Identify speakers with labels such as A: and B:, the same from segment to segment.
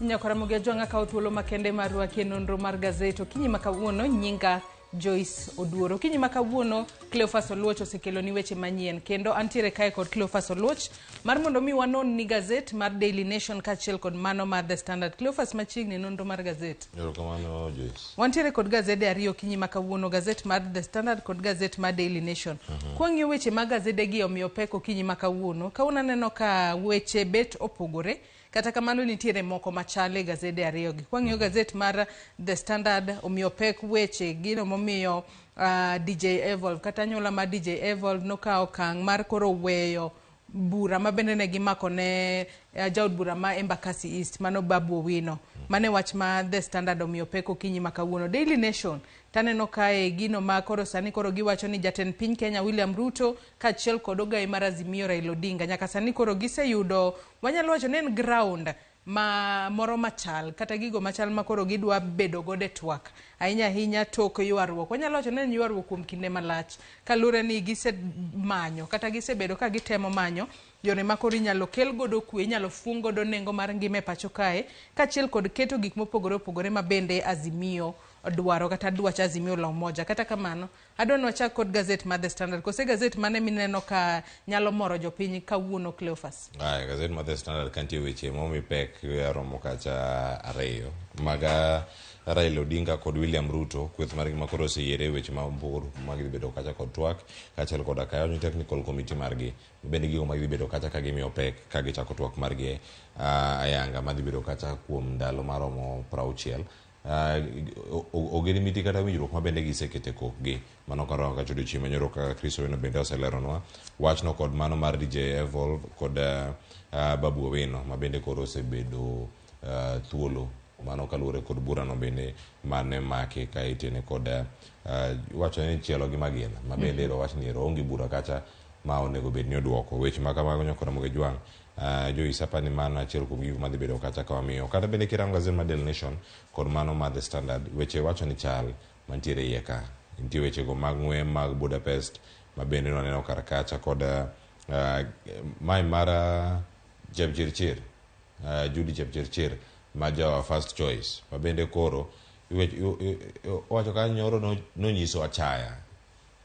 A: Nyakwara Ajwang' akawo thuolo makende mar rwaki e nonro mar gazet okinyi ma kawuono. Nyinga Joyce Oduor. Okinyi ma kawuono Cleophas Oluoch osekeloni weche manyien kendo antiere kae kod Cleophas Oluoch mar mondo mi wanon ni gazet mar Daily Nation kaachiel kod mano mar The Standard. Cleophas, machiegni e nonro mar gazet.
B: Erokamano, Joyce.
A: Wantiere kod gazede ariyo okinyi ma kawuono, gazet mar The Standard kod gazet mar Daily Nation. Kwang'iyo weche mag gazedegi omiyo pek okinyi ma kawuono. Kawuono aneno ka weche bet opogore. Kata kamano nitiere moko machal e gazede ariyogi. Kwang'iyo gazet mar The Standard omiyo pek weche gino momiyo DJ Evolve kata anyuola mar DJ Evolve nokawo okang' mar koro weyo bura ma bende ne gimako ne jaod bura ma Embakasi East mano Babu Owino. Mano e wach ma The Standard omiyo pek okinyi ma kawuono. Daily Nation taneno kae gino ma koro sani koro giwacho ni jatend piny Kenya William Ruto kaachiel kod ogai mar Azimio Raila Odinga nyaka sani koro giseyudo, wanyalo wacho ni en ground ma moro machal kata gigo machal ma koro gidwa bedo godo e twak ahinya ahinya tok ywaruok. Wanyalo wacho ni en ywaruok kuom kinde malach kaluwore ni gisemanyo kata gisebedo ka gitemo manyo yore ma koro inyalo kel godo kwe, inyalo fung godo nengo mar ngima e pacho kae kaachiel kod keto gik mopogore opogore ma bende Azimio dwaro kata dwach Azimio la Umoja. Kata kamano, adwa ni wachak kod gazet mar The Standard. Kose gazet mane mineno ka nyalo moro jopiny kawuono, Cleophas?
B: Aya, gazet mar The Standard kantie weche momi pek romo kacha ariyo maga Raila Odinga kod William Ruto, kweth margi ma koro oseyiere e weche ma mopogore ma gidhi bedo kacha kod twak kaachiel koda ka technical committee margi bende gigo ma gidhi bedo kacha ka gimiyo pek ka gichako twak margi ayanga madhi bedo kacha kuom ndalo maromo 60. Ogen miti kata winjruok ma bende gisekete kokgi mano karango kacha odiochieng' manyoro kaka Chris Owino bende oseleronwa wachno kod mano mar DJ Evolve kod Babu Owino ma bende koro osebedo thuolo mano kaluwore kod burano bende mane make ka itene kod iwacho ni chielo gi magina ma bende ero wach ni ero onge bura kacha ma onego bed ni oduoko weche ma kamago. Nyakora Moge Jwang', Joyce, apani mano achiel kuom gigo madhi bedo kacha ka wamiyo kata bende kirango gazet mar Daily Nation kod mano mar The Standard, weche wacho ni chal mantiere iye ka nitie wechego mag ng'we mag Budapest ma bende nwaneno kar kacha kod mae mar Jepchirchir, Judy Chepchirchir ma ja first choice ma bende koro owacho ka nyoro nonyiso achaya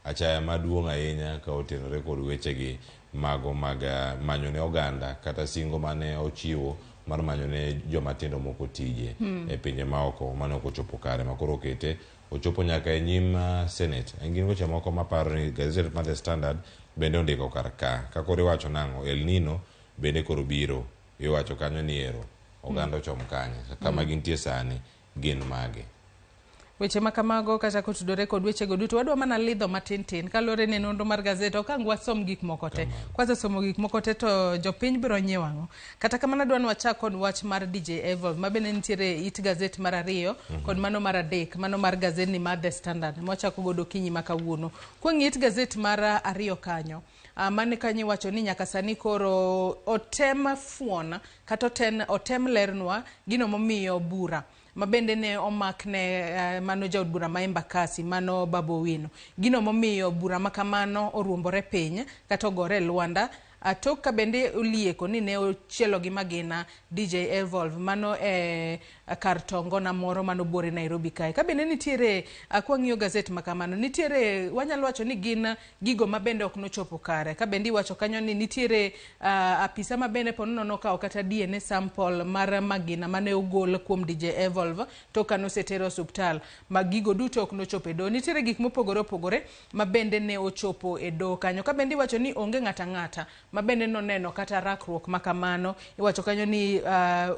B: achaya maduong' ahinya ka otenore kod wechegi mago mag manyo ne oganda kata singo mane ochiwo mar manyo ne joma tindo moko tije e pinje maoko mane ok ochopo kare ma koro okete ochopo nyaka e nyim Senate. En gin weche moko maparo ni gazet mar The Standard bende ondiko kar ka ka koro iwacho nang'o El Nino bende koro biro iwacho kanyo ni ero oganda ochom kanye kama gintie sani gin mage.
A: Weche ma kamago kata kotudore kod wechego duto wadwa mana lidho matin tin kaluwore ni nonro mar gazet ok ang' wasom gik moko te. Kwasesomo gik moko te to jopiny biro nyiewo ang'o? Kata kamano adwa ni wachak kod wach mar DJ Evolve ma bende nitiere e it gazet mar ariyo kod mano mar adek, mano mar gazet ni mar The Standard mwachako godo okinyi ma kawuono. Kwang'iyo it gazet mar ariyo kanyo, mane kanyo iwacho ni nyaka sani koro otem fuon kata otem lernwa gino momiyo bura ma bende ne omak ne mano jaod bura ma Embakasi mano Babu Owino, gino momiyo bura ma kamano oruombore piny kata ogore e lwanda tok ka bende olieko ni ne ochielo gi magina DJ Evolve mano e kar tongona moro manobuore Nairobi kae. Ka bende nitiere, kwang'iyo gazet ma kamano, nitiere wanyalo wacho ni gin gigo ma bende ok nochopo kare. Ka bende iwacho kanyo ni nitiere apisa ma bende ponono nokawo kata DNA sample mar magina mane ogol kuom DJ Evolve tok ka nosetere osuptal ma gigo duto ok nochopo e doho. Nitiere gik mopogore opogore ma bende ne ochopo e doho kanyo. Ka bende iwacho ni onge ng'ata ang'ata ma bende noneno kata rakruok ma kamano. Iwacho kanyo ni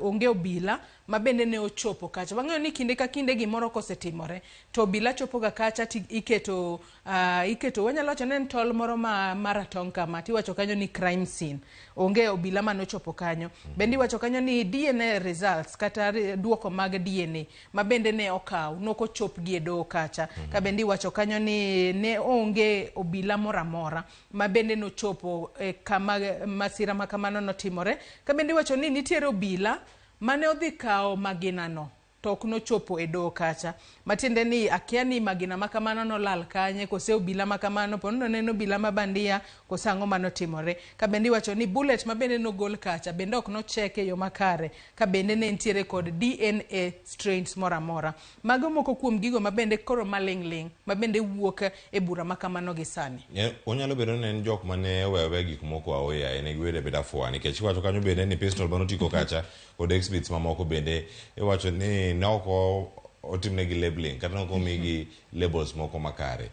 A: onge obila ma bende ne ochopo kacha. Wang'eyo ni kinde ka kinde gimoro kosetimore to obila chopo ga kacha ti iketo iketo wanyalo wacho ni en tol moro ma maratong' kama tiwacho kanyo ni crime scene. Onge obila manochopo kanyo. Bende iwacho kanyo ni DNA results kata duoko mag DNA ma bende ne okaw nokochop gi e doho kacha. Ka bende iwacho kanyo ni ne onge obila moro amora ma bende nochopo e kama masira ma kamano notimore. Ka bende iwacho ni nitiere obila mane odhi kawo magina no. to ok nochopo e doho kacha. Matiende ni akia ni magina ma kamano nolal kanye, kose obila ma kamano, po nono ne en obila ma bandia, kose ang'o manotimore. Ka bende iwacho ni bullet ma bende nogol kacha bende ok nochek e yo makare, ka bende ne nitiere kod DNA strains moro amora. Mago moko kuom gigo ma bende koro maling' ling' ma bende wuok e bura ma kamano gi sani.
B: Onyalo bedo ni ne en jok mane oweyo aweya gik moko aoyaye, ne gibedo abeda fwa nikech iwacho kanyo bende ni pistol mane otigo kacha kod exhibits mamoko bende iwacho ni ne ok otimnegi labeling kata ne ok omigi labels moko makare.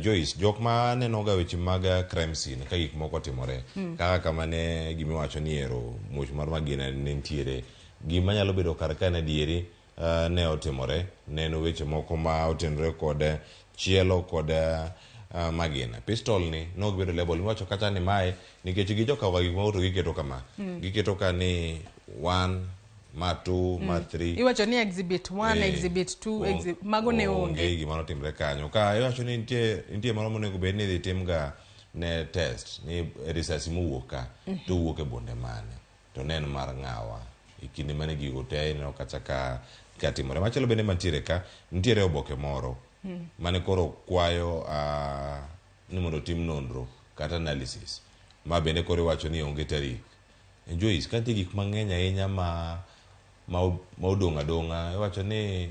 B: Joyce, jok ma nenoga weche mag crime scene ka gik moko otimore kaka kama ne gimiwacho ni ero muoch mar magina ne nitiere, gima nyalo bedo kar ka en adieri ne otimore ne en weche moko ma otenore kod chielo kod magina. Pistol ni ne ok bedo label miwacho kata ni mae nikech gijokawoga gik moko to giketo kama. Giketo ka ni 1 ma 2 ma 3.
A: Iwacho ni exhibit 1, exhibit 2, mago ne onge.
B: Onge gima notimre kanyo. Ka iwacho ni nitie moro monego bed ni idhi timga ne test ni risasi mowuok ka to wuok e bunde mane to ne en mar ng'awa e kinde mane gigo te ineno kacha ka timore. Machielo bende mantiere ka nitiere oboke moro mane koro kwayo ni mondo otim nonro kata analysis ma bende koro iwacho ni onge tarik. Joyce, ka nitie gik mang'eny ahinya ma odong' adong'a iwacho ni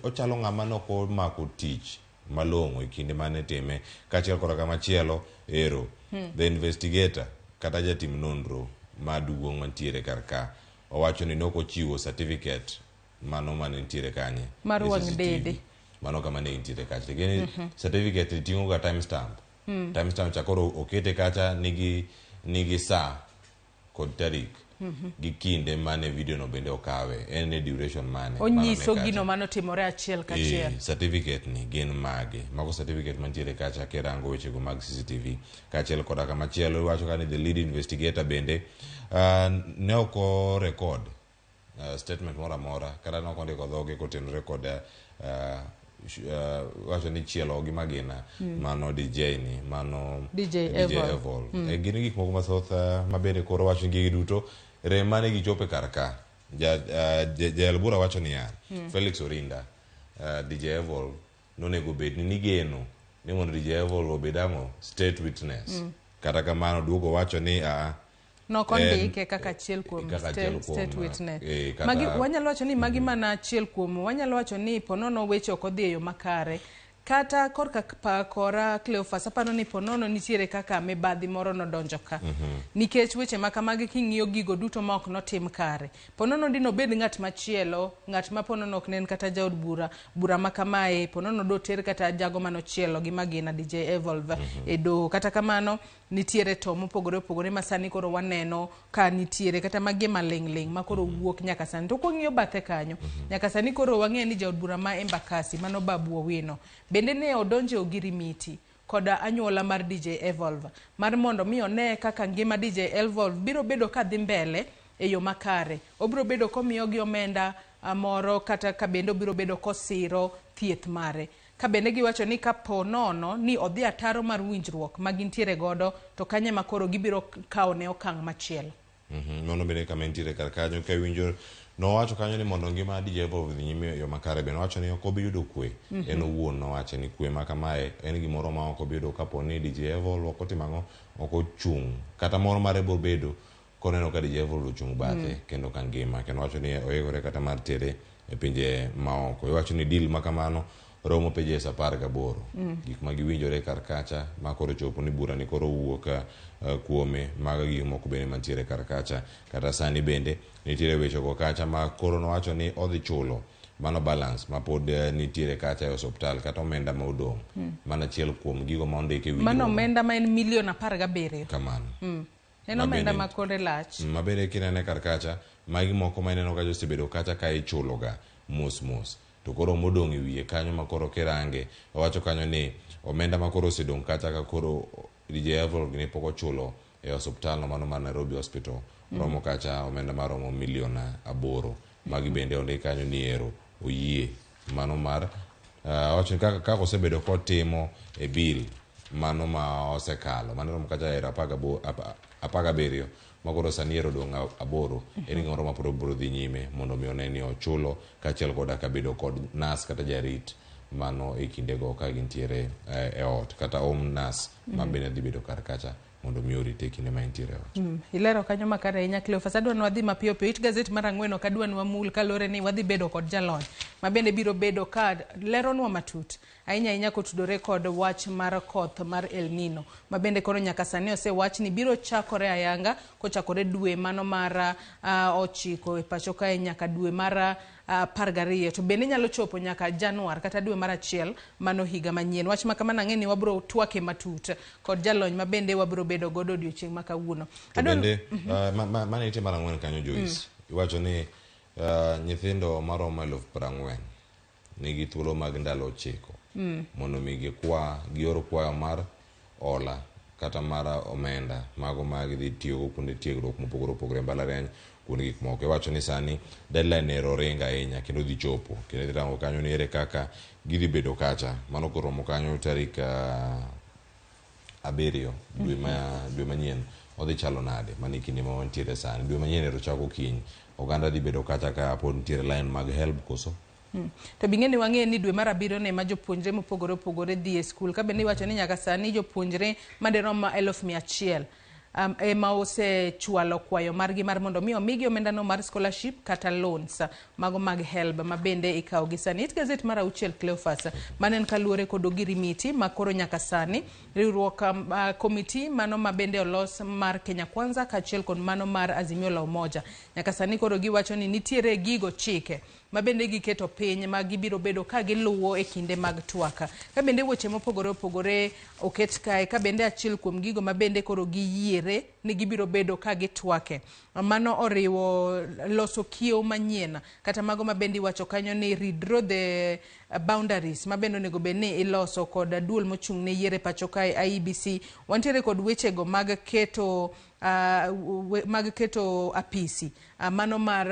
B: ochalo ng'ama ne ok omako tich malong'o e kinde mane time. Kaachiel koda kamachielo ero the investigator kata jatim nonro maduong' mantiere kar ka owacho ni ne ok ochiwo certificate mano mane nitiere kanye
A: mar wang' dede
B: mano kama ne nitiere kacha. Lakini certificate ting'o ga timestamp. Timestamp cha koro okete kacha nigi saa kod tarik gi kinde mane video no bende okawe, en e duration mane
A: onyiso gino manotimore achiel kachiel.
B: Certificate ni gin mage? Mago certificate mantiere kacha kirango wechego mag CCTV. Kaachiel koda kamachielo iwacho ka ni the lead investigator bende ne ok o record statement moro amora kata ne ok ondiko dhoge kotenore kod wacho ni chielo gi magina mano DJ ni mano
A: DJ Evolve.
B: Gin gik moko mathoth ma bende koro wacho ni gigi duto rem mane gichope kar ka. Jayal bura wacho niya, Felix Orinda, DJ Evolve nonego bed ni nigeno ni mondo DJ Evolve obed ang'o state witness. Kata kamano duogo wacho ni
A: Nok ondike kaka achiel kuom state witness. Magi wanyalo wacho ni magi mana achiel kuom, wanyalo wacho ni ponono weche ok odhi e yo makare. Kata korka kora Cleophas aparo ni ponono nitiere kaka mibadhi moro nodonjo ka. Nikech weche ma kamagi king'iyo gigo duto ma ok notim kare. Ponono dino bed ng'at machielo, ng'at ma ponono ok ne en kata jaod bura, bura ma kamae, ponono doter kata jago manochielo gi magina DJ Evolve e doho. Kata kamano nitiere to mopogore opogore ma sani koro waneno ka nitiere kata magi maling' ling' ma koro wuok nyaka sani. To kwang'iyo bathe kanyo, nyaka sani koro wang'eyo ni jaod bura ma Embakasi mano Babu Owino bende ne odonjo e ogirimiti koda anyuola mar DJ Evolve mar mondo mi one kaka ngima DJ Evolve biro bedo kadhi mbele e yo makare. Obiro bedo komiyogi omenda moro kata ka bende obiro bedo kosiro thieth mare. Ka bende giwacho ni kapo nono ni odhi ataro mar winjruok ma gintiere godo to kanye ma koro gibiro kawo ne okang' machielo.
B: Mano bende kama entiere kar kanyo ka iwinjo nowacho kanyo ni mondo ngima DJ Evolve odhi nyime e yo makare bende nowacho ni ok obi yudo kwe. En owuon nowacho ni kwe ma kamae en gimoro ma ok obi yudo kapo ni DJ Evolve ok otimo ang'o, ok ochung'. Kata moro mare biro bedo koneno ka DJ Evolve ochung' bathe kendo ka ngima. Kendo owacho ni oikore kata mar tere e pinje maoko. Iwacho ni deal ma kamano romo pages 18. Gik ma giwinjore kar kacha ma koro chopo ni bura ni koro wuok kuome mago gik moko bende mantiere kar kacha. Kata sani bende nitiere weche go kacha ma koro nowacho ni odhi chulo mano balance ma pod nitiere kacha e osuptal kata omenda ma odong'. Mana achiel kuom gigo ma ondiki e
A: winjruok. Mano omenda ma en milion 17.
B: Kamano.
A: En omenda ma kore lach.
B: Ma bende kinene kar kacha, magi moko ma ineno kacha osebedo kacha ka ichulo ga mos mos. To koro modong' e wiye kanyo ma koro kirange, owacho kanyo ni omenda ma koro osedong' kacha ka koro DJ Evolve ni pok ochulo e osuptal no mano mar Nairobi Hospital. Romo kacha omenda maromo milion 8. Magi bende ondik kanyo ni ero oyie mano mar owacho ni kaka osebedo kotimo e bill mano ma osekalo mano romo kacha era 17 Ma koro sani ero odong' 8, en gimoro ma pod biro dhi nyime mondo mi one ni ochulo kaachiel koda ka bedo kod nas kata jarit mano e kindego ka gintiere e ot kata home nurse ma bende dhi bedo kar kacha mondo mi orite e kinde ma entiere e ot.
A: Ilero kanyo makare ahinya, Cleophas. Adwa ni wadhi mapiyo piyo. It gazet mar 4 ok adwa ni wamul kaluwore ni wadhi bedo kod jalony ma bende biro bedo ka leronwa matut ahinya ahinya kotudore kod wach mar koth mar El Nino ma bende koro nyaka sani osewach ni biro chakore ayanga kochakore dwe mano mar 9 e pacho kae nyaka dwe mar 12, to bende nyalo chopo nyaka Januar kata dwe mar 1 mano higa manyien. Wach ma kamano ang'e ni wabiro twake matut kod jalony ma bende wabiro bedo godo odiochieng' ma kawuono.
B: To bende mane nitie mar 4 kanyo, Joyce, iwacho ni nyithindo maromo 40,000 nigi thuolo mag ndalo 9 mondo mi gikwa gior kwayo mar hola kata mar omenda mago ma gidhi tiyogo kuonde tiegruok mopogore opogore e mbalariany kuonde gik moko. Iwacho ni sani deadline ero ringo ahinya kendo dhi chopo kendo idhi rango kanyo ni ere kaka gidhi bedo kacha. Mano koromo kanyo tarik 7 dwe manyien odhi chalo nade mano e kinde ma wantiere sani. Dwe manyien ero chako kiny, oganda dhi bedo kacha ka pod nitiere line mag HELB koso?
A: To bing'e ni wang'e ni dwe mar 7 ne ma jopuonjre mopogore opogore dhi e skul. Ka bende iwacho ni nyaka sani jopuonjre madirom 100,000 ema osechwalo kwayo margi mar mondo mi omigi omendano mar scholarship kata loans mago mag HELB ma bende ikawo gi sani. It gazet mar 6, Cleophas, mano en kaluwore kod ogirimiti ma koro nyaka sani riwruok komiti mano ma bende olos mar Kenya Kwanza kaachiel kod mano mar Azimio la Umoja. Nyaka sani koro giwacho ni nitiere gigo chike ma bende giketo piny ma gibiro bedo ka giluwo e kinde mag twak. Ka bende weche mopogore opogore oket kae, ka bende achiel kuom gigo ma bende koro giyiere ni gibiro bedo ka gitwake. Mano oriwo loso kiewo manyien kata mago ma bende iwacho kanyo ni redraw the boundaries ma bende onego bed ni iloso kod duol mochung' ne yiero e pacho kae IEBC. Wantiere kod wechego mag keto apisi mano mar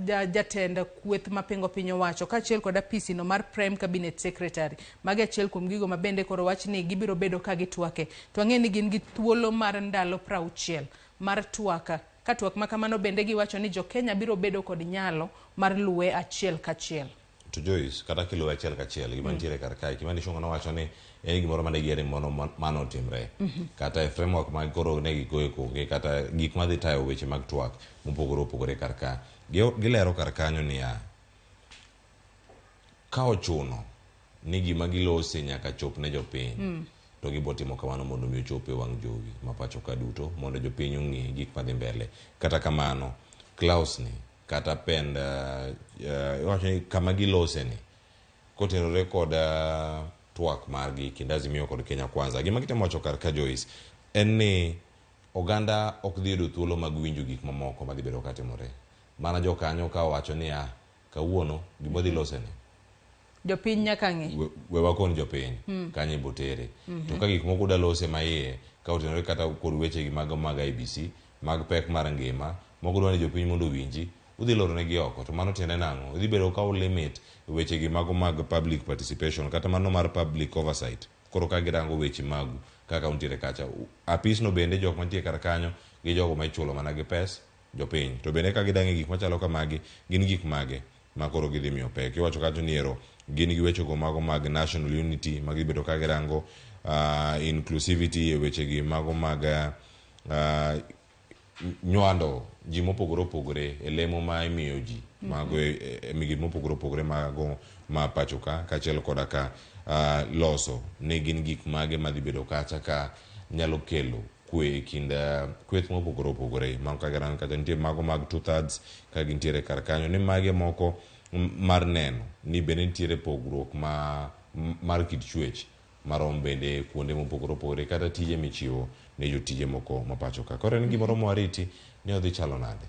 A: jatend kweth mapingo piny owacho kaachiel kod apisi no mar Prime Cabinet Secretary. Magi achiel kuom gigo ma bende koro wach ni gibiro bedo ka gitwake. To ang'e ni gin gi thuolo mar ndalo 60 mar twak. Ka twak ma kamano bende giwacho ni jo Kenya biro bedo kod nyalo mar luwe achiel kachiel.
B: To Joyce, kata kiluwe achiel kachiel, gima nitiere kar kae, Kimani Ichung'wa nowacho ni en gimoro mane giyiero ni mondo mano otimre. Kata e framework mag koro ne gigoyo koke, kata gik madhi tayo weche mag twak mopogore opogore kar ka. Gilero kar kanyo niya, ka ochuno ni gima gilose nyaka chop ne jopiny, to gibo timo kamano mondo mi ochop e wang' jowi ma pacho ka duto mondo jopiny ong'e gik madhi mbele. Kata kamano, clause ni kata pend iwacho ni kama gilose ni kotenore kod twak margi kind Azimio kod Kenya Kwanza. Gima gitemo wacho kar ka, Joyce, en ni oganda ok dhi yudo thuolo mag winjo gik mamoko madhi bedo katimore. Mana jokanyo ka owacho niya, kawuono gima wadhi lose ni
A: Jopiny nyaka ng'e.
B: We wakon jopiny kanyo ibo tere. To ka gik moko uda lose maiye ka otenore kata kod weche gi mag IEBC mag pek mar ngima moko dwa ni jopiny mondo owinji, udhi loro negi oko. To mano tiende nang'o? Idhi bedo ka ulimit weche gi mago mag public participation kata mano mar public oversight. Koro ka girango weche magu kaka untiere kacha, apis no bende jok mantie kar kanyo gi jogo ma ichulo mana gi pes jopiny. To bende ka gidang'e gik machalo kamagi, gin gik mage ma koro gidhi miyo pek. Iwacho kacho ni ero gin gi wechego mago mag national unity ma gibedo ka girango inclusivity e wechegi mago mag nywando ji mopogore opogore e lemo ma imiyo ji mago e migepe mopogore opogore mago ma pacho ka kaachiel koda ka loso ni gin gik mage madhi bedo kacha ka nyalo kelo kwe e kind kweth mopogore opogore. Mago ka girango kacha nitie mago mag 2/3 ka gintiere kar kanyo ni mage moko mar neno ni bende nitiere pogruok ma mar kit chwech marom bende kuonde mopogore opogore kata tije michiwo ne jotije moko ma pacho ka. Koro en gimoro mwariti ni odhi chalo nade.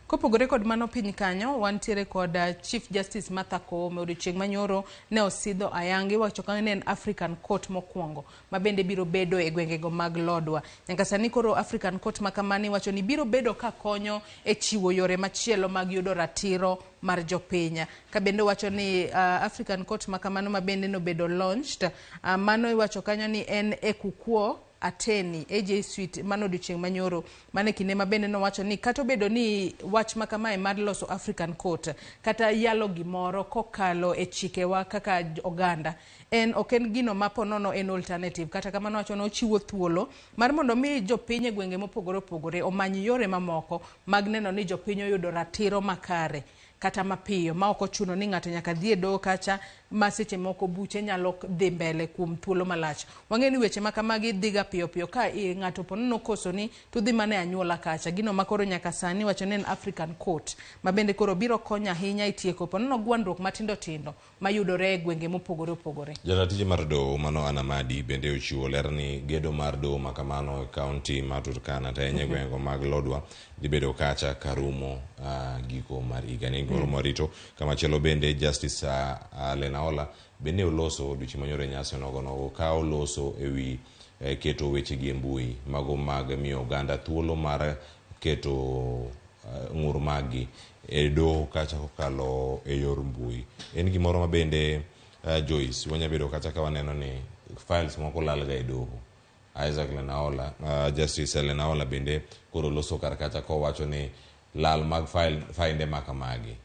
A: Kopogore kod mano piny kanyo, wantiere kod Chief Justice Martha Koome odiochieng' manyoro ne osidho ayanga iwacho ka ne en African Court mokwongo ma bende biro bedo e gwengego mag Lodwar. Nyaka sani koro African Court ma kamano iwacho ni biro bedo ka konyo e chiwo yore machielo mag yudo ratiro mar jopiny. Ka bende wacho ni African Court ma kamano ma bende nobedo launched, mano iwacho kanyo ni en e kukwo Ateni AJ Suite mano odiochieng' manyoro. Mano e kinde ma bende nowacho ni kata obedo ni wach ma kamae mar loso African Court kata yalo gimoro kokalo e chikewa kaka oganda en ok en gino ma ponono en alternative. Kata kamano owacho ni ochiwo thuolo mar mondo mi jopiny e gwenge mopogore opogore omany yore mamoko mag neno ni jopiny oyudo ratiro makare kata mapiyo ma ok ochuno ni ng'ato nyaka dhi e doho kacha ma seche moko buche nyalo dhi mbele kuom thuolo malach. Wang'eyo ni weche ma kamagi dhiga piyo piyo ka ng'ato po ni nokosoni to udhi mana e anyuola kacha. Gino ma koro nyaka sani iwacho ni en African Court ma bende koro biro konyo ahinya e tieko po nono gwandruok matindo tindo mayudore e gwenge mopogore opogore.
B: Jata tije mar doho mano Anna Madi bende ochiwo ler ni gedo mar doho makamano e kaunti ma Turkana to ahinya e gwenge mag Lodwar dhi bedo kacha karumo giko mar higani. Goro marito kamachielo bende Justice Lenaola bende oloso odiochieng' manyoro e nyasi onogo nogo ka oloso ewi keto wechegi e mbui mago mag miyo oganda thuolo mar keto ng'ur maggi e doho kacha kokalo e yor mbui. En gimoro ma bende Joyce wanya bedo kacha ka waneno ni files moko lal ga e doho. Isaac Lenaola, Justice Lenaola bende koro loso kar kacha kowacho ni lal mag file, fainde ma kamagi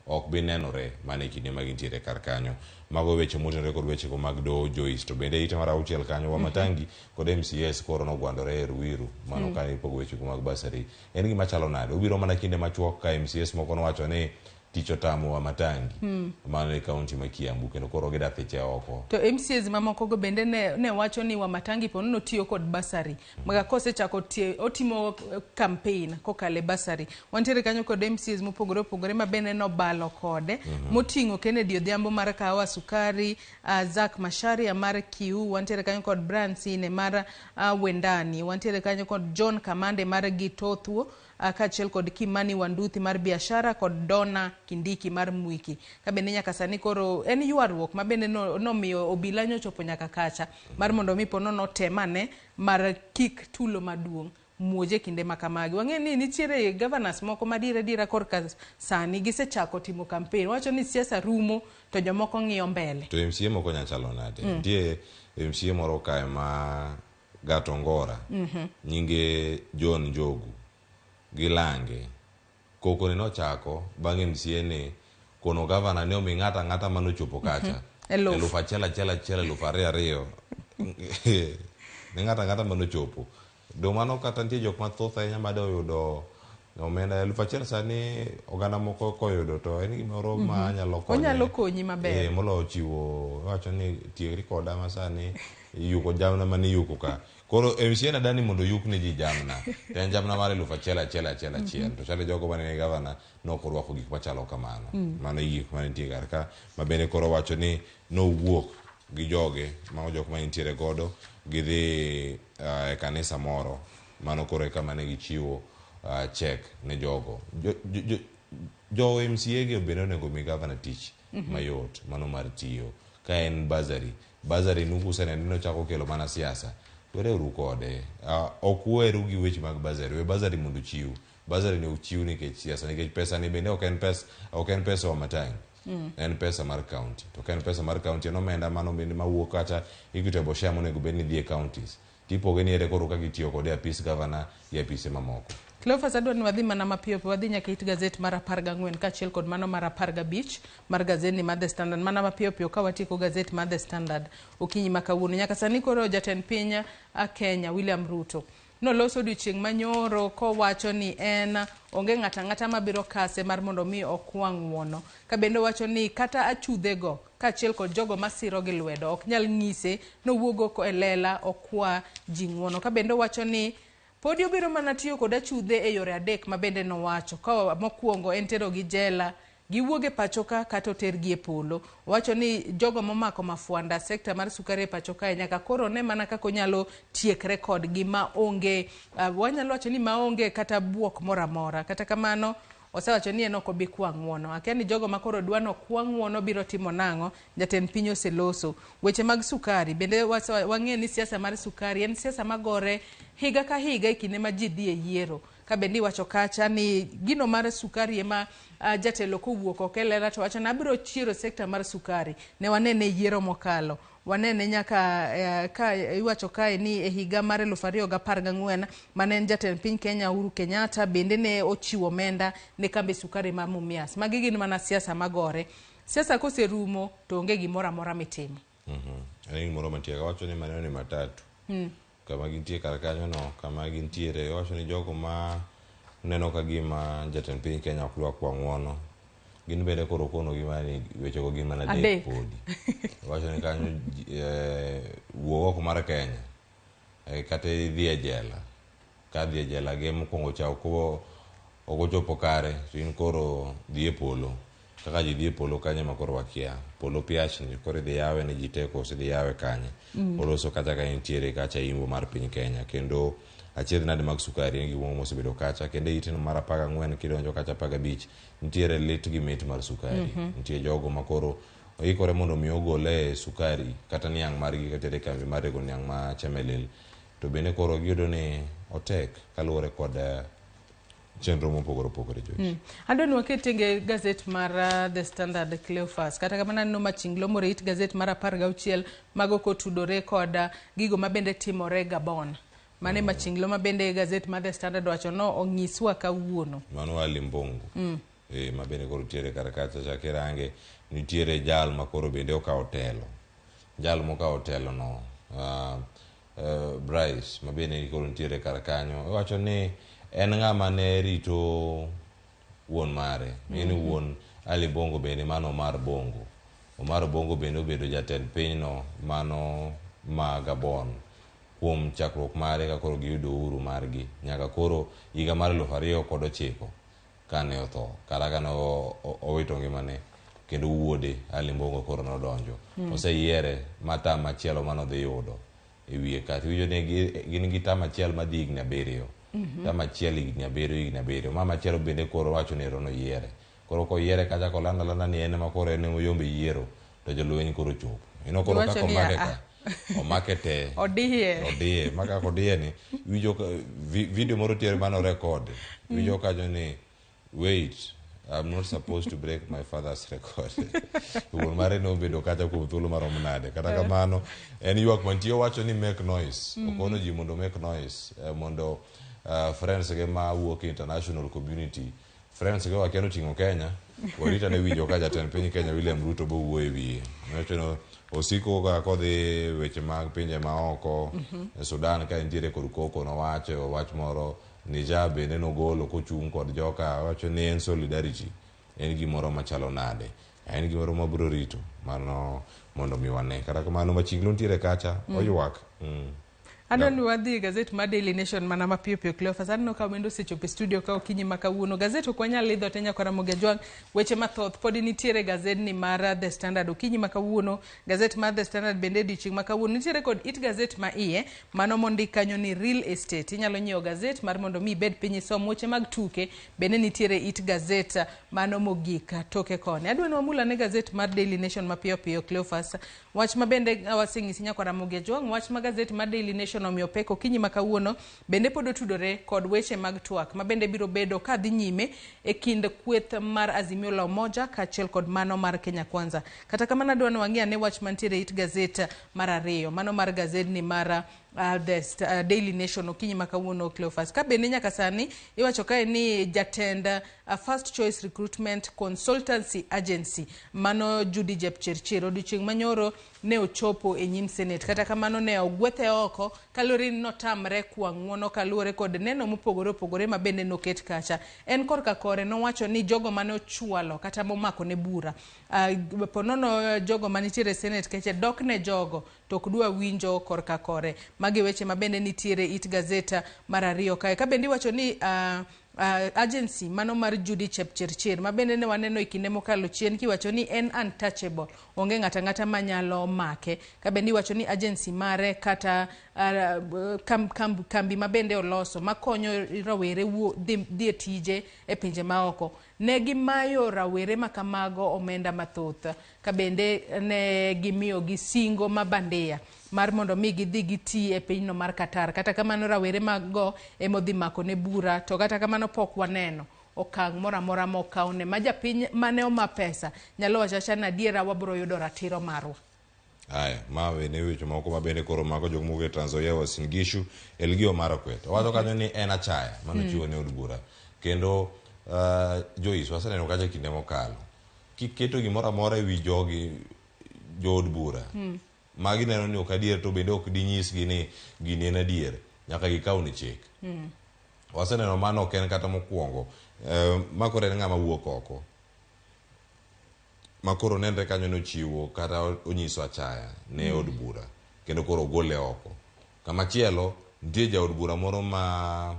B: ok bi nenore mana e kinde ma gintiere kar kanyo. Mago weche motenore kod wechego mag doho Joyce. To bende ite mar auchiel kanyo Wamatangi kod MCAs koro nogwandore e Ruiru. Mano ka ipogo wechego mag bursary. En gima chalo nade? Obiro mana kinde machuok ka MCAs moko nowacho ni tich otamo Wamatangi. Mano e kaunti ma Kiambu kendo koro gida thiche oko.
A: To MCAs mamoko go bende ne wacho ni Wamatangi po notiyo kod bursary. Maga kosechako otimo campaign kokalo e bursary. Wantiere kanyo kod MCAs mopogore opogore ma bende nobalo kode. Moting'o Kennedy Odhiambo mar Kahawa Sukari, Zack Macharia mar Kiu, wantiere kanyo kod Brian Sine mar Wendani, wantiere kanyo kod John Kamande mar Gitothwo, kaachiel kod Kimani Wanduthi mar biashara kod Donna Kindiki mar Mwiki. Ka bende nyaka sani koro en ywaruok ma bende nomiyo obila nyochopo nyaka kacha mar mondo mi po nono temane mar kik tulo maduong' muoje kinde ma kamagi. Wang'eyo ni nitiere governors moko madiera diera korka sani gisechako timo campaign. Wacho ni siasa rumo to jomoko ng'iyo mbele.
B: To MCA moko nya chalo nade? Nitie MCA moro kae ma Gatongora. Nyinge John Njogu. Gilange. Koko ni nochako bang' MCA ni kono gavana ne omi ng'ato ang'ata manochopo kacha.
A: Eluf.
B: Eluf achiel achiel achiel eluf ariyo ariyo. Ne ng'ato ang'ata manochopo. Do mano kata nitie jok mathoth ahinya made oyudo omenda 1000 sani oganda moko koyudo to en gimoro ma nyalo konye.
A: Onyalo konyi maber.
B: Moloyo chiwo iwacho ni tiekri koda ma sani iyuko jamna mane iyuko ka. Koro MCA na dani mondo oyuk ne ji jamna. To en jamna mar 1000 achiel achiel achiel. To chalo jogo mane ni gavana nok orwako gik machalo kamano. Mano e gik mane nitie kar ka. Ma bende koro wacho ni nowuok gi joge, mago jok ma nitiere godo, gidhi e kanisa moro. Mano koro e kama ne gichiwo check ne jogo. Jo MCA gi bende onego mi gavana tich mayot, mano mar tiyo. Ka en bursary, bursary nukuseneno ni nochako kelo mana siasa. Wereuru kode. Ok uweru gi weche mag bursary. We bursary mondo ochiw. Bursary ne ochiw nikech siasa, nikech pesa ni bende ok en pesa, ok en pesa Wamatangi. En pesa mar county. To ka en pesa mar county, en omenda mano bende mawuok kata equitable share monego bed ni dhi e counties. Tipoge ni ere koro ka gitiyo kode e apis gavana gi apise mamoko.
A: Cleophas, adwa ni wadhi mana mapiyo piyo, wadhi nyaka it gazet mar 14 kaachiel kod mano mar 15 mar gazetni mar The Standard. Mana mapiyo piyo ka watieko gazet mar The Standard okinyi ma kawuono. Nyaka sani koro jatend piny Kenya William Ruto noloso odiochieng' manyoro kowacho ni en onge ng'ato ang'ata mabiro kase mar mondo mi okwa ng'uono. Ka bende owacho ni kata achudhego kaachiel kod jogo masiro gi lwedo ok nyal ng'ise nowuog oko e lela okwa ji ng'uono. Ka bende owacho ni podi obiro mana tiyo kod achudhe e yore adek ma bende nowacho. Ka mokwongo en tero gi jela, giwuog e pacho ka kata otergi e polo. Owacho ni jogo momako mafwanda sekta mar sukari e pacho kae nyaka koro ne mana kaka onyalo tiekre kodgi maonge, wanyalo wacho ni maonge kata buok moro amora. Kata kamano osewacho ni en ok obi kwa ng'uono. Akia ni jogo ma koro dwa nokwa ng'uono biro timo nang'o, jatend piny oseloso. Weche mag sukari, bende wang'eyo ni siasa mar sukari en siasa magore higa ka higa e kinde ma ji dhi e yiero. Ka bende iwacho kacha ni gino mar sukari ema jatelo kowuok oko e lela to wacho ni abiro chiero sekta mar sukari. Ne wanene e yiero mokalo. Wanene nyaka eh, ka iwacho kae ni e higa mar 2014 mane en jatend piny Kenya Uhuru Kenyatta bende ne ochiwo omenda ne kambi sukari ma Mumias. Magi gin mana siasa magore. Siasa koserumo to onge gimoro amora mitimo.
B: En gimoro mantie wacho ni maneno ni matatu kama gintie kar kanyo no kama gintiere wacho ni jogo ma neno ka gima jatend piny Kenya ok dwa kwa ng'uono gin bende koro kono gi mana ni wechego gin mana adek
A: Adek.
B: podi wacho ni kanyo wuog oko mar Kenya kata idhi e jela ka dhi e jela gi mokwongo cha ok ochopo kare to in koro dhi e polo kaka ji dhi e polo kanyo ema koro wakia polo piachni koro idhi yawe ne ji te koso idhi yawe kanye oloso kacha ka entiere kacha imbo mar piny Kenya kendo achiedh nade mag sukari en gimoro mosebedo kacha kendo e iteno mar 14 kidonjo kacha 15 nitiere lit gi mit mar sukari nitie jogo ma koro oikore mondo mi ogole sukari kata niang' margi katere e kambi mar rego niang' ma Chemelil to bende koro giyudo ni otek kaluwore kod chenro mopogore opogore Joyce.
A: Adwa ni waket tenge gazet mar The Standard Cleophas. Kata kamano aneno machinglo moro e it gazet mar 16 mago kotudore kod gigo mabende timore Gabon. Mane machinglo mabende gazet mar The Standard wacho no onyiswa kawuono.
B: Mano Ali Mbongo ma bende koro nitiere kar kacha chak irange nitiere jal ma koro bende okawo telo jal mokawo telo no Bryce ma bende koro nitiere kar kanyo iwacho ni en ng'ama ne rito wuon mare mm wuon Ali Bongo bende mano Omar Bongo Omar Bongo bende obedo jatend pinyno mano ma Gabon kuom chakruok mare ka koro giyudo uhuru margi nyaka koro higa mar 2009 kane otho kata kane owito ngimane kendo wuode Ali Bongo koro nodonjo oseyiere ma tam machielo manodhi yudo e wiye ka tiwinjo ni gin gi tam achiel madhi higni 7 tam achiel higni 7 higni 7 ma machielo bende koro wacho ni ero noyiere koro koyiere kacha kolando alanda ni en ema koro en oyombe yiero to jolweny koro chopo ino koro
A: Giwacho
B: kaka
A: ni,
B: omake
A: "Ah,
B: ka omake te
A: Odiye.
B: odiye ma kaka odiye ni winjo video moro tiere mano record winjo kanyo ni wait I'm not supposed to break my father's record wuon mare nobedo kacha kuom thuolo maromo nade kata kamano en ywak mantie owacho ni make noise okono ji mondo make noise mondo friends ge ma wuok e international community friends ge wakia noting'o Kenya warita ne winjo ka jatend piny Kenya William Ruto bowuoyo e wiye nowacho ni osiko ka kodhi weche mag pinje maoko e Sudan ka nitiere kod koko nowacho wach moro Niger bende nogolo kochung' kod joka wacho ni en solidarity en gimoro machalo nade en gimoro mabiro rito mano mondo mi wane kata kamano machiglo nitiere kacha oywak
A: Adwa ni wadhi e gazet mar Daily Nation mana mapiyo piyo Cleophas. Aneno ka wendo osechopo e studio ka okinyi ma kawuono. Gazet ok wanyal lidho te nyakwara Ramogi Ajwang'. Weche mathoth podi nitiere e gazedni mar The Standard okinyi ma kawuono. Gazet mar The Standard bende odiochieng' ma kawuono nitiere kod it gazet ma iye mano mondik kanyo ni real estate. Inyalo nyiewo gazet mar mondo mi ibed piny isom weche mag tuke bende nitiere it gazet mano mogik toke koni. Adwa ni wamul ane gazet mar Daily Nation mapiyo piyo Cleophas. Wach ma bende waseng'isi nyakwara Ramogi Ajwang', wach ma gazet mar Daily Nation omiyo pek okinyi ma kawuono bende pod otudore kod weche mag twak ma bende biro bedo ka dhi nyime e kind kweth mar Azimio la Umoja kaachiel kod mano mar Kenya Kwanza. Kata kamano adwa ni wang'i ane wach mantiere e it gazet mar ariyo, mano mar gazedni mar The Daily Nation okinyi ma kawuono Cleophas. Ka bende nyaka sani iwacho kae ni jatend First Choice Recruitment Consultancy Agency mano Judy Jepchirchir odiochieng' manyoro ne ochopo e nyim Senate. Kata kamano ne ogwethe oko kaluwore ni notamre kwa ng'uono kaluwore kod neno mopogore opogore ma bende noket kacha. En korka kore nowacho ni jogo mane ochwalo kata momako ne bura ponono jogo manitiere e Senate keche dok ne jogo to ok dwa winjo korka kore. Magi weche ma bende nitiere it gazeta mar ariyo kae. Ka bende iwacho ni agency mano mar Judy Chepchirchir ma bende ne waneno e kinde mokalo chien kiwacho ni en untouchable, onge ng'ata ng'ata manyalo make. Ka bende iwacho ni agency mare kata kambi ma bende oloso makonyo rawere dhi e tije e pinje maoko. Ne gimayo rawere ma kamago omenda mathoth ka bende ne gimiyogi singo ma bandia mar mondo mi gidhi giti e pinyno mar Qatar. Kata kamano rawere mago ema odhi mako ne bura to kata kamano pok waneno okang' moro amora mokawne ma japiny mane oma pesa nyalo wacho awacha ni adiera wabiro yudo ratiro marwa.
B: Aya, ma bende weche moko ma bende koro mago jok mowuok e Trans Nzoia, Uasin Gishu, Elgeyo Marakwet. Owacho kanyo ni en achaya mano chiwo ne od bura. Kendo Joyce, waseneno kacha kinde mokalo. Kiketo gimoro amora e wi jogi jood bura. Ma gineno ni ok adier to bende ok dinyisgi ni gini en adier. Nyaka gikaw ni chik. Waseneno mano ok en kata mokwongo. Ma koro en ng'ama wuok oko. Ma koro nenre kanyo nochiwo kata onyiso achaya ne od bura kendo koro ogole oko. Kamachielo nitie jaod bura moro ma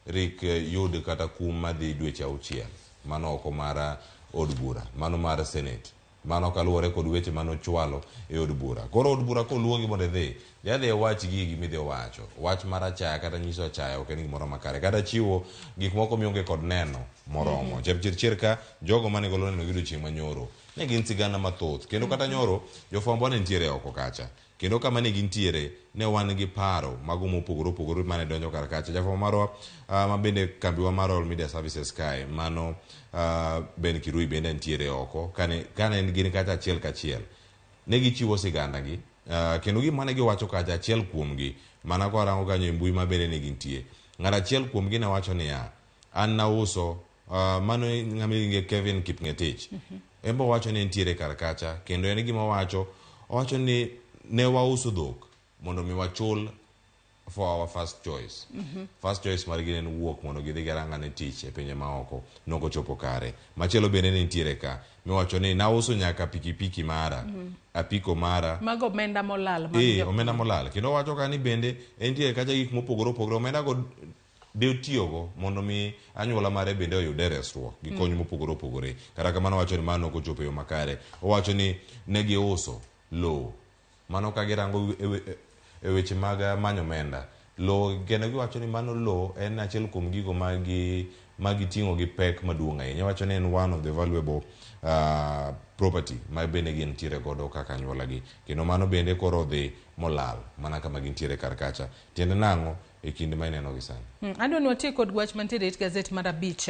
B: rik yud kata kum madhi dweche auchiel mano oko mar od bura mano mar senate mano kaluwore kod weche mane ochwalo e od bura. Koro od bura koluongi mondo idhi, dhi adhiya iwach gigi midhi wacho. Wach mar achaya kata nyiso achaya ok en gimoro makare. Kata chiwo gik moko mionge kod neno moromo. Chepchirchir ka jogo mane golo neno gi odiochieng' manyoro ne gin sigana mathoth. Kendo kata nyoro jofwambo ne nitiere oko kacha. Kendo kama ne gintiere ne wan gi paro mago mopogore opogore mane donjo kar kacha. Jafwambo marwa ma bende kambiwa mar Royal Media Services kae mano Ben Kirui bende nitiere oko kane kane gin kacha achiel kachiel. Ne gichiwo siganda gi kendo gima ne giwacho kacha achiel kuomgi mana kwarango kanyo e mbui ma bende ne gintie. Ng'at achiel kuomgi ne wacho niya, an nauso mano ng'ama iluonge Kevin Kipngetich. En be owacho ni entiere kar kacha kendo en gima owacho, owacho ni ne wauso dhok mondo mi wachul for our first choice. First choice margi ne en wuok mondo gidhi girangane tich e pinje maoko. Nokochopo kare. Machielo bende ne nitiere ka miwacho ni nauso nyaka pikipiki mara, apiko mara.
A: Mago omenda molal mag jopiny.
B: Omenda molal. Kendo owacho ka ni bende entiere kacha gik mopogore opogore. Omenda go de otiyogo mondo mi anyuola mare bende oyude resruok gi kony mopogore opogore. Kata kamano owacho ni mano ok ochopo e yo makare. Owacho ni ne giuso lowo. Mano ka girango e weche mag manyo omenda. Lowo kendo giwacho ni mano lowo en achiel kuom gigo ma giting'o gi pek maduong' ahinya. Iwacho ni en one of the valuable property ma bende gintiere godo kaka anyuola gi. Kendo mano bende koro odhi molal mana kama gintiere kar kacha. Tiende nang'o e kinde ma ineno gi sani?
A: Adwa ni wati kod wach mantiere e it gazet mar abich,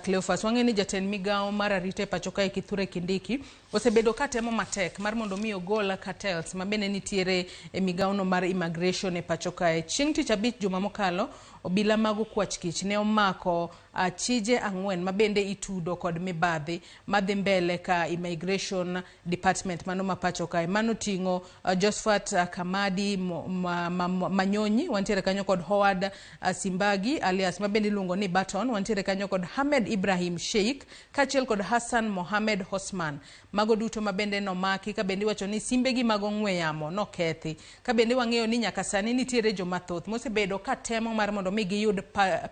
A: Cleophas. Wang'eyo ni jatend migawo mar arita e pacho kae Kithure Kindiki osebedo ka temo matek mar mondo mi ogol cartels ma bende nitiere e migawono mar immigration e pacho kae. Chieng' tich abich juma mokalo, obila mag okwach kich ne omako achije ang'wen ma bende itudo kod mibadhi madhi mbele ka immigration department mano ma pacho kae. Mano ting'o Josephat Kamadi Manyonyi, wantiere kanyo kod Howard Simbagi alias ma bende iluongo ni Barton, wantiere kanyo kod Hamed Ibrahim Sheikh kaachiel kod Hassan Mohamed Hosman. Mago duto ma bende nomaki ka bende iwacho ni simbegi mag ong'we yamo nokethi. Ka bende wang'eyo ni nyaka sani nitiere joma thoth mosebedo ka temo mar mondo mi giyud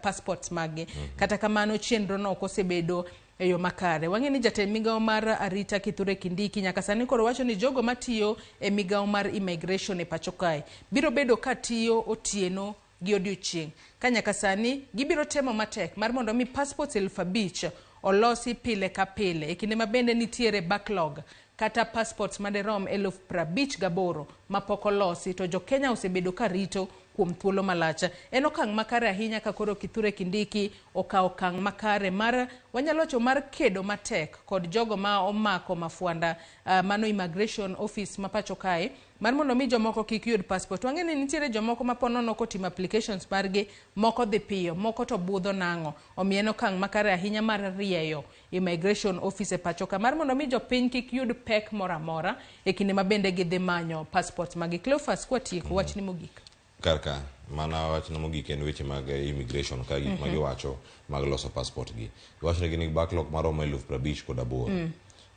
A: passports maggi. Kata kamano chenro no ok osebedo e yo makare. Wang'eyo ni jatend migawo mar arita Kithure Kindiki nyaka sani koro wacho ni jogo matiyo e migawo mar immigration e pacho kae biro bedo ka tiyo otieno gi odiochieng'. Ka nyaka sani gibiro temo matek mar mondo mi passports 5,000 olosi pile ka pile e kinde ma bende nitiere backlog kata passports maderom 58,000 mapok olosi to jo Kenya osebedo ka rito kuom thuolo malach. En okang' makare ahinya ka koro Kithure Kindiki okawo okang' makare mar wanyalo wacho mar kedo matek kod jogo ma omako mafwanda mano immigration office ma pacho kae mar mondo mi jomoko kik yud passport. Wang'eyo ni nitiere jomoko ma po nono kotimo applications margi, moko dhi piyo, moko to budho nang'o. Omiyo en okang' makare ahinya mar rieyo immigration office e pacho ka mar mondo mi jopiny kik yud pek moro amora e kinde ma bende gidhi manyo passport magi. Cleophas, kwatieko wachni mogik.
B: Kar ka, mana wachna mogik en weche mag immigration ka gik ma giwacho mag loso passport gi. Giwacho ni gin gi backlog maromo 58,000.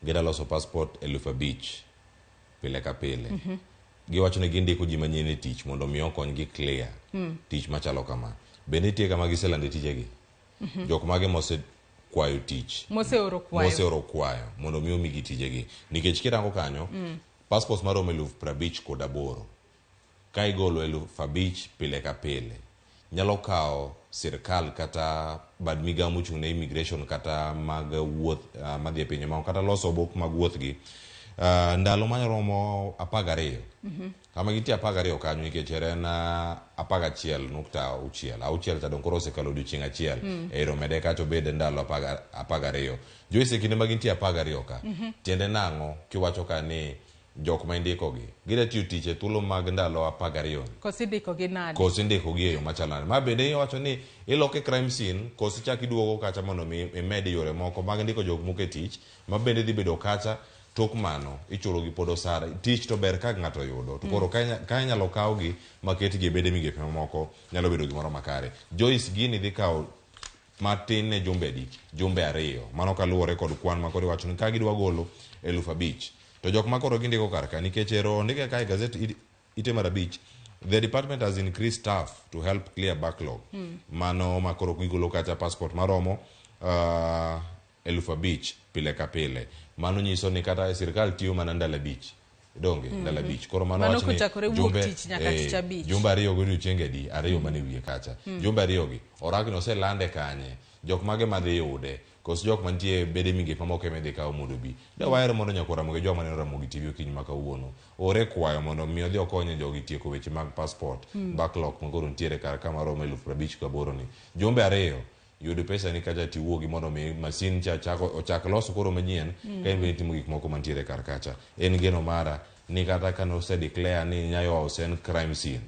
B: Gida loso passport 5,000 pile ka pile. Giwacho ni gindiko ji manyien e tich mondo mi okonygi clear tich machalo kama. Bende nitie kama giselande tijegi. Jok mage mose kwayo tich.
A: Moseoro kwayo.
B: Moseoro kwayo mondo mi omigi tijegi. Nikech kirango kanyo, passports maromo 58,000. Ka igolo 5,000 pile ka pile, nyalo kawo sirkal kata bad migawo mochung' ne immigration kata mag wuoth madhi e pinje maoko kata loso obok mag wuoth gi ndalo maromo 12. Kama gintie 12 kanyo nikech en 11.6. Auchiel cha dong' koro osekalo odiochieng' achiel. Ero mede kacha obed ndalo 12. Joyce, e kinde ma gintie 12 ka, tiende nang'o kiwacho ka ni Jok ma indikogi gida tiyo tich e thuolo mag ndalo 12 ni.
A: Koso indikogi nade?
B: Koso indikogi e yo machalo nade? Ma bende iwacho ni iloke crime scene koso ichak iduogo kacha mondo mi imed yore moko mag ndiko jok moko e tich ma bende dhi bedo kacha tok mano ichulo gi pod osara. Tich to ber ka ng'ato oyudo to koro ka inyalo kawgi maketgi e bede migepe mamoko nyalo bedo gimoro makare. Joyce gini dhi kawo matin ne jumbe adi? Jumbe 2. Mano kaluwore kod kwan ma koro iwacho ni ka gidwa golo 5,000 to jok ma koro gindiko kar ka nikech ero ondike ka e gazet ite mar 5, the department has increased staff to help clear backlog. Mano ma koro gigolo kacha passport maromo 5,000 pile ka pile. Mano nyiso ni kata sirkal tiyo mana ndalo 5. Donge ndalo 5. Koro mano
A: Mano
B: wach ni
A: kochakore wuok tich nyaka tich abich.
B: Jumbe 2 gi odiochienge adi? 2 mane wiye kacha. Jumbe 2 gi orakni oselande kanye? Jok mage madhi yude? Koso jok mantie bede migepe mamoko ema idhi kaw mondo obi. Da wahero mondo nyakwar Ramogi Ojwang' maneno Ramogi TV okinyi ma kawuono ore kwayo mondo mi odhi okony jogi tieko weche mag passport backlog ma koro nitiere kar ka maromo 58,000 ni. Jumbe 2 yud pesa ni kacha tiwuogi mondo mi masin cha ochak loso koro manyien ka in bende itimo gik moko mantiere kar kacha. En geno mara ni kata ka nose declare ni Nyayo House en crime scene,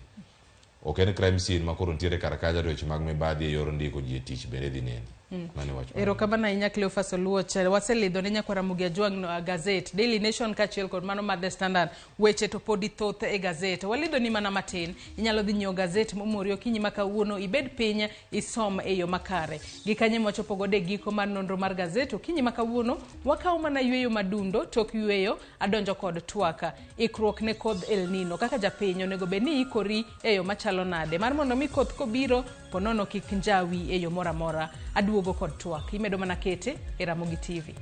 B: ok en crime scene ma koro nitiere kar kacha to weche mag mibadhi e yor ndiko ji e tich bende dhi nene. Mano e wach mar
A: Erokamano ahinya Cleophas Oluoch. Waselidho ne nyakwar Ramogi Ajwang' no, gazet Daily Nation kaachiel kod mano mar The Standard. Weche to podi thoth e gazet. Walidho ni mana matin. Inyalo dhi nyiewo gazet momori okinyi ma kawuono, ibed piny isom e yo makare. Gi kanye mwachopo godo e giko mar nonro mar gazet okinyi ma kawuono, wakawo mana yweyo madundo, tok yweyo adonjo kod twak. Ikruok ne kodh El Nino. Kaka japiny onego bed ni ikori e yo machalo nade mar mondo mi koth kobiro ponono kik njawi e yo moro amora. Aduogo kod twak. Imedo mana kete e Ramogi TV.